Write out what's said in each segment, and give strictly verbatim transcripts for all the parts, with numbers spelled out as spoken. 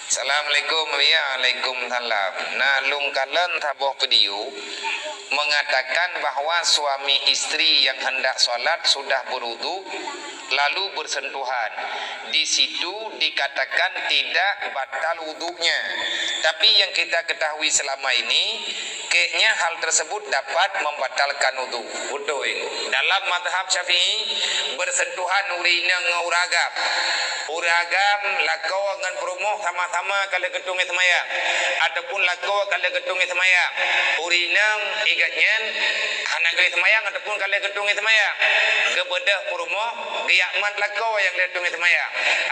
Assalamualaikum. Ya, waalaikumsalam. Nah, lôn kalon saboh video mengatakan bahwa suami istri yang hendak sholat sudah berwudu lalu bersentuhan. Di situ dikatakan tidak batal wudunya. Tapi yang kita ketahui selama ini, kayaknya hal tersebut dapat membatalkan wudu. Betul. Dalam mazhab Syafi'i, bersentuhan ureueng inong ngon ureueng agam. Ureueng agam lakoe ngon peurumoh sama-sama ka lheueh geutong seumayang, ataupun lakoe ka lheueh geutong seumayang. Ureueng inong igat nyan hana geutong seumayang ataupun ka lheueh geutong seumayang. Geubeudôh peurumoh, geujak mat lakoe nyang lheueh geutong seumayang,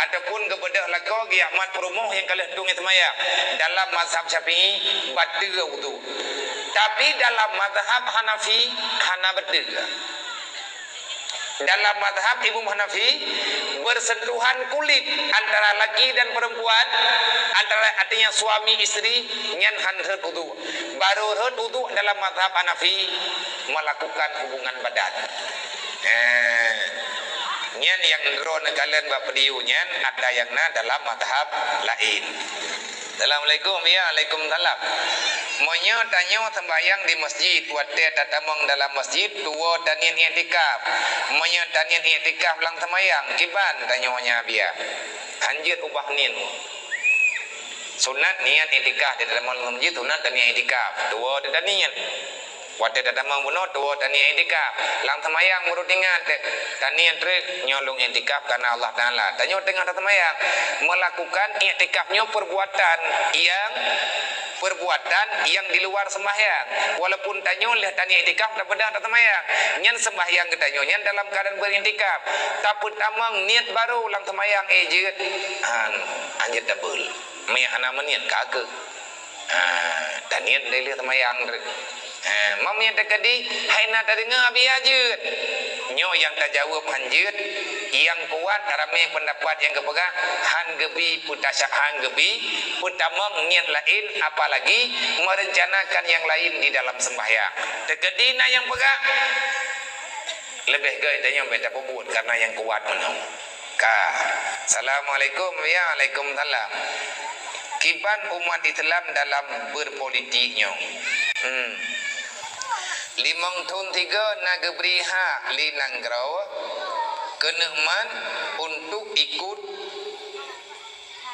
ataupun geubeudôh lakoe geujak mat peurumoh nyang ka lheueh geutong seumayang. Dalam mazhab Syafi'i, bateue wudu. Tapi dalam mazhab Hanafi, hana bateue. Dalam mazhab Imam Hanafi, bersentuhan kulit antara laki dan perempuan, antara, artinya suami istri, nyan han rhot wudu. Baru rhot wudu dalam mazhab Hanafi melakukan hubungan badan. Eh, nyan nyang droeneuh kalon bak video nyan, ada nyang na dalam mazhab laén. Assalamualaikum. Ya, waalaikumsalam. Meunyoe tanyoe sembahyang di masjid, watée tatamong dalam masjid, tuwoe taniet iktikaf. Meunyoe taniet iktikaf lam sembahyang, kiban tanyoe nyan, Abiya? Hanjeuet ubah niet. Sunat niet iktikaf, di dalam masjid sunat taniet iktikaf. Tuwoe taniet. Watée tatamong bunoe, tuwoe taniet iktikaf. Lam seumayang baru teuingat, taniet treuk, nyoe lôn iktikaf karena Allah Taala. Tanyoe teungoh taseumayang, melakukan iktikaf nyoe perbuatan yang, perbuatan yang di luar sembahyang. Walaupun tanyoe lheueh taniet iktikaf, tapeudang taseumayang. Nyan sembahyang geutanyoe, nyan dalam keadaan beriktikaf. Tapeutamong niet baru lam seumayang, eh, jeuet. Han, hanjeuet tabel. Meunyoe hana meuniet ka keuh. Ha, taniet dilèe seumayang. Ha, meunyoe teukeudi hai na tadeungoe, Abiya jeuet. Nyoe nyang tajaweueb hanjeuet, nyang kuat ramé peundapat nyang geupeugah han geubi peutasya-, han geubi peutamong niet laén, apalagi merencanakan nyang laén di dalam sembahyang. Teukeudi na nyang peugah, leubeh göt tanyoe bèk tapeubuet karena nyang kuat meunoe. Ka. Assalamualaikum. Ya, waalaikumsalam. Kiban umat Islam dalam berpolitik nyoe? Hmm. Limong thon tiga na geubri hak lé nanggroe keuneuk mat untuk ikut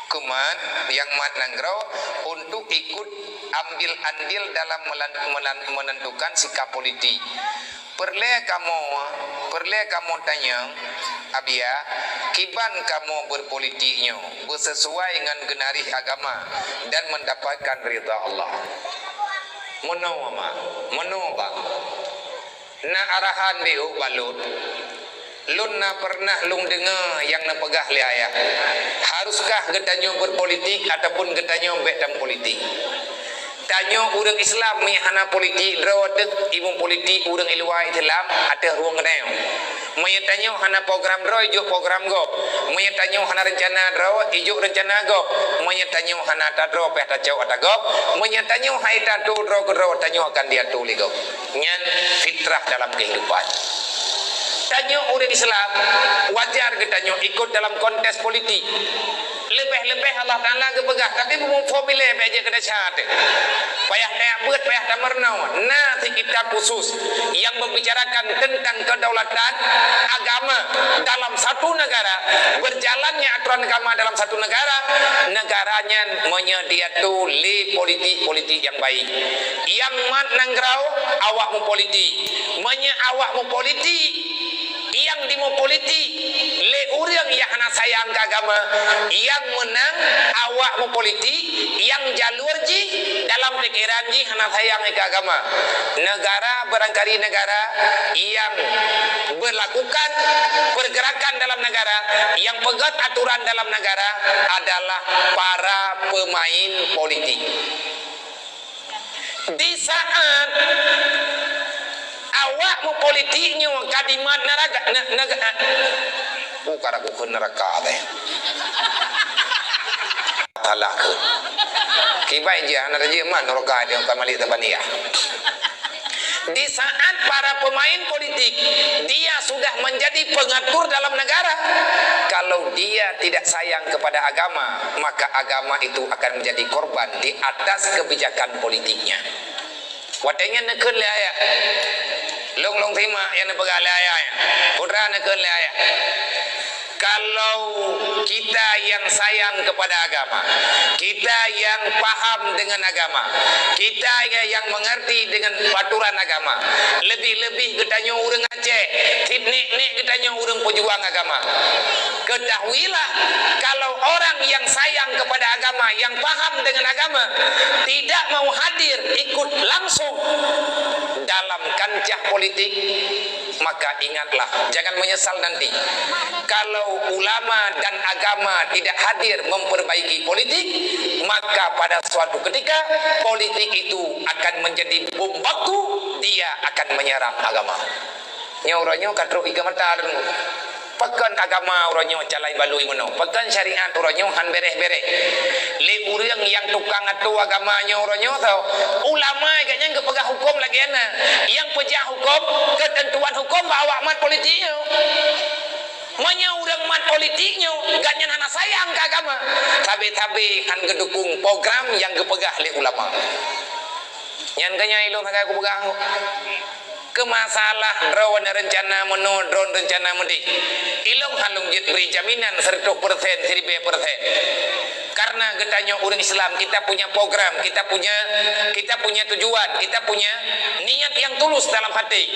keu mat nyang mat nanggroe untuk ikut ambil andil dalam melan-, melan-, menentukan sikap politik. Peureulèe kamoe, peureulèe kamoe tanyong, Abiya, kiban kamoe berpolitik nyoe beusesuai ngon geunarih agama dan mendapatkan ridha Allah. Meunoe ma, meunoe ba. Na arahan beuh bak lôn. Lôn na peureunah lôn deungö nyang neupeugah lé ayah, "Haruskah geutanyoe berpolitik ataupun geutanyoe bèk tameupolitik?" Tanyoe ureueng Islam meunyo hana politik droe ateueh ilmu politik ureueng i luwa Islam ateueh rueng geutanyoe. Meunyo tanyoe hana program droe, ijok program gob. Meunyo tanyoe hana rencana droe, ijok rencana gob. Meunyo tanyoe hana ata droe, payah tacok ata gob. Meunyo tanyoe hai tato droe keudroe, tanyoe akan diato lé gob. Nyan fitrah dalam kehidupan. Tanyoe ureueng Islam, wajar geutanyoe ikot dalam kontes politik. Leubeh-leubeh Allah Taala geupeugah, tapi bumoe formula bèk jeuet keu dasar teuh. Payah teuyak beuet, payah tameurunoe. Na sikitab khusus nyang membicarakan tentang kedaulatan agama dalam satu negara, berjalannya aturan agama dalam satu negara, negara nyan meunyo diato lé politik-politik nyang baik. Nyang mat nanggroe awak meupolitik. Meunyo awak meupolitik, nyang dimeupolitik lé ureueng nyang hana sayang keu agama, nyang meunang awak meupolitik nyang jalur jih dalam pikeran jih hana sayang keu agama. Negara, barangkali negara nyang berlakukan pergerakan dalam negara, nyang peugöt aturan dalam negara adalah para pemain politik. Di saat awak meupolitiknyoe ka dimat neraka, ne-, nega-, oh, ka ragukon neraka teh. Salah keu. Kiban jih hana tajeuet mat neraka di Kamalih Tabaniah. Di saat para pemain politik, dia sudah menjadi pengatur dalam negara. Kalau dia tidak sayang kepada agama, maka agama itu akan menjadi korban di atas kebijakan politiknya. Watèe nyan neukheun lé ayah. Lôn, lôn simak nyang neupeugah lé ayah nyan. Putra neukheun lé ayah. Kalau kita yang sayang kepada agama, kita yang paham dengan agama, kita yang mengerti dengan peraturan agama, lebih-lebih geutanyoe ureueng Aceh, tiep nek-nek geutanyoe ureueng peujuang agama. Ketahuilah, kalau orang yang sayang kepada agama, yang paham dengan agama, tidak mau hadir ikut langsung dalam kancah politik, maka ingatlah, jangan menyesal nanti. Kalau ulama dan agama tidak hadir memperbaiki politik, maka pada suatu ketika politik itu akan menjadi bom waktu, dia akan menyerang agama. Nyoe uroe nyoe ka trok ié mata lôn. Pakon agama uroe nyoe calai balui meunoe? Pakon syariat uroe nyoe han bèrèh-bèrèh? Lé ureueng nyang tukang atoe agama nyoe uroe nyoe tho, ulama geuh nyan geupeugah huköm lagèe na. Nyang peujak huköm, keuteuntuan huköm bak awak mat politik nyoe. Meunyoe ureueng mat politik nyoe, geuh nyan hana sayang keu agama, sabe-sabe han geudukung program nyang geupeugah lé ulama. Nyan keuh nyang ilôn sagai kupeugah. Keu masalah droeneuh reuncana meunoe, droeneuh reuncana meudéh, ilôn han lôn jeuet bri jaminan siratoh persen, siribèe persen. Karena geutanyoe ureueng Islam, kita punya program, kita punya, kita punya tujuan, kita punya niat yang tulus dalam hati.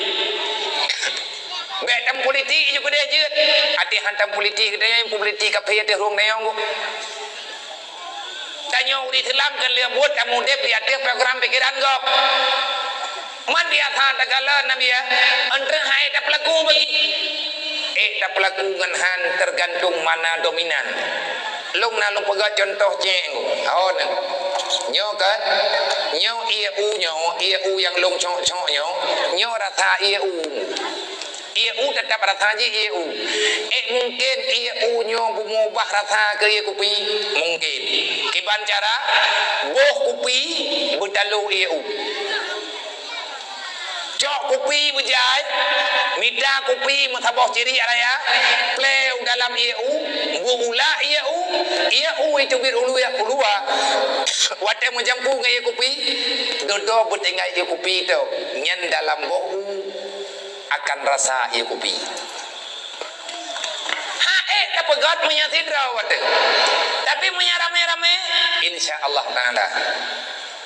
Bèk tameupolitik ju keudéh jeuet. Até han tameupolitik, geutanyoe politik kafé ateueh rhueng tanyoe. Tanyoe ureueng Islam keu lheueh buet tamudép di ateueh program pikiran gob. Man biasa takalon Nabi ya, entreuk hai tapeulaku bagi. Eh, tapeulaku ngon han tergantung mana dominan. Lôn na lôn peugah contoh cék nyoe. Awon. Nyoe kan? Nyoe ié u nyoe, ié u nyang lôn cok-cok nyoe. Nyoe rasa ié u. Ié u teutap rasa jih ié u. Eh, mungken ié u nyoe beumubah rasa keu ié kupi? Mungken. Kiban cara, boh kupi beutalo ié u. Cok kupi beujai, mita kupi meusaboh ciri raya, plé u dalam ié u, beuulak ié u, ié u iteubiet u luwa, u luwa. Watèe meujampu ngon ié kupi, dudoe beutinggai ié kupi teuh, nyan dalam boh u akan rasa ié kupi. Hak ék tapeugöt meunyoe sidroe watèe. Tapi meunyoe ramé-ramé, insya Allah Taala.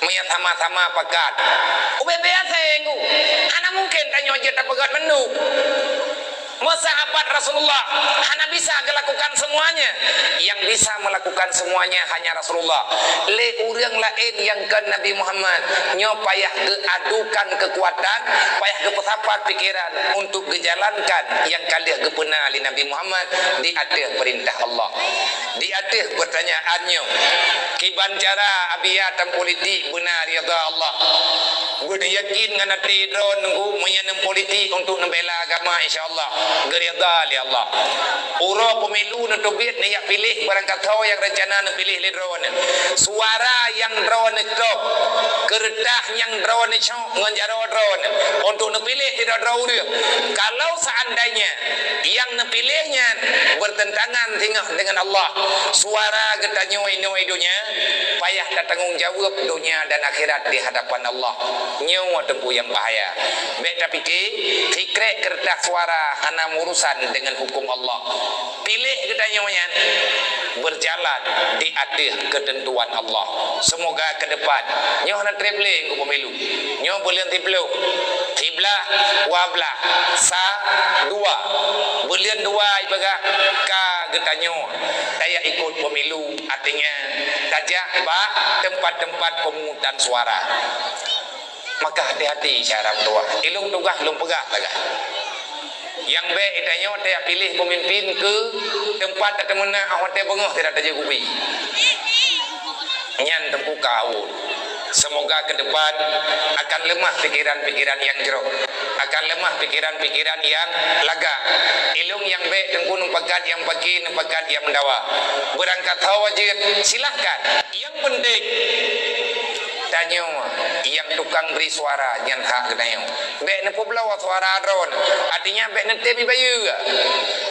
Meunyoe sama-sama pakat. Ubé-bé asai ngu. Hana mungken tanyoe jeuet tapeugöt mandum. Meusahabat Rasulullah hana bisa gelakukan semuanya. Yang bisa melakukan semuanya hanya Rasulullah. Lé ureueng laén nyang kon Nabi Muhammad, nyoe payah geuadukan keukuatan, payah geupeusapat pikeran untuk geujalankan nyang ka lheueh geupeuna lé Nabi Muhammad di ateueh peurintah Allah. Di ateueh peurtanyaan nyoe, kiban cara Abiya tameupolitik beuna ridha Allah? Beuna yakin ngon até droeneuh, meunyoe neupolitik untuk neubela agama, insya Allah geuridha lé Allah. Uroe pemilu neuteubiet, neujak piléh barangkasoe nyang reuncana neupiléh lé droeneuh. Suara nyang droeneuh cok, keureutah nyang droeneuh cok ngon jaroe droeneuh untuk neupiléh sidroe-droe ureueng. Kalau seandainya nyang neupiléh nyan bertentangan singoh dengan Allah, suara geutanyoe inoe donya, payah tatanggong jaweueb donya dan akhirat di hadapan Allah. Nyoe teungku nyang bahaya. Bèk tapike, sikrek keureutah suara hana meurusan dengan huköm Allah. Piléh geutanyoe nyan berjalan di ateueh keuteuntuan Allah. Seumoga keu depan nyoe hana treb lé ngon pemilu. Nyoe buleuen siploh, siblah, dua blah, sa, dua. Buleuen dua ipeugah ka geutanyoe tajak ikot pemilu, artinya tajak bak teumpat-teumpat pemungutan suara. Maka hati-hati cara meutuwah. Ilôn tugaih lôn peugah sagai. Nyang bèk geutanyoe tajak piléh peumimpin keu teumpat tateumeunak watèe beungoh sidroe tajak kupi. Nyan teungku kawon. Seumoga keu depan akan leumah pikeran-pikeran nyang jroh, akan leumah pikeran-pikeran nyang lagak. Ilôn nyang bèk teungku neupakat nyang paki, neupakat nyang meudawa. Beurangkasoe jeuet, silahkan. Nyang penting, Tanyoe nyang tukang bri suara nyan hak geutanyoe. Bék neupeubloe suara droeneuh, artinya bék neutem ibayeue.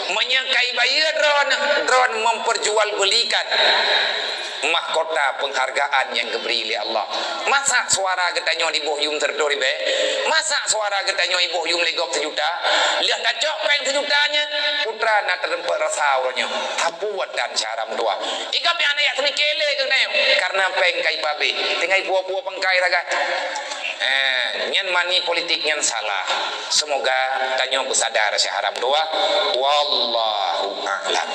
Meunyoe ka ibayeue droeneuh, droeneuh memperjualbelikan mahkota penghargaan nyang geubri lé Allah. Masa suara geutanyoe iboh yum sireutoh ribée? Masa suara geutanyoe iboh yum lé gob seujuta? Lheueh tacok péng seujuta nyan, putra na teurumpok rasa uroe nyoe. Tapuat dan syara meutuah. Igob nyang hana jak seumiké lé keu geutanyoe, karena péng ka ipabéh, tinggai puwoe-puwoe pangkai sagai. Eh, nyan money politik nyan salah. Semoga tanyoe beusadar syara meutuah. Wallahu a'lam.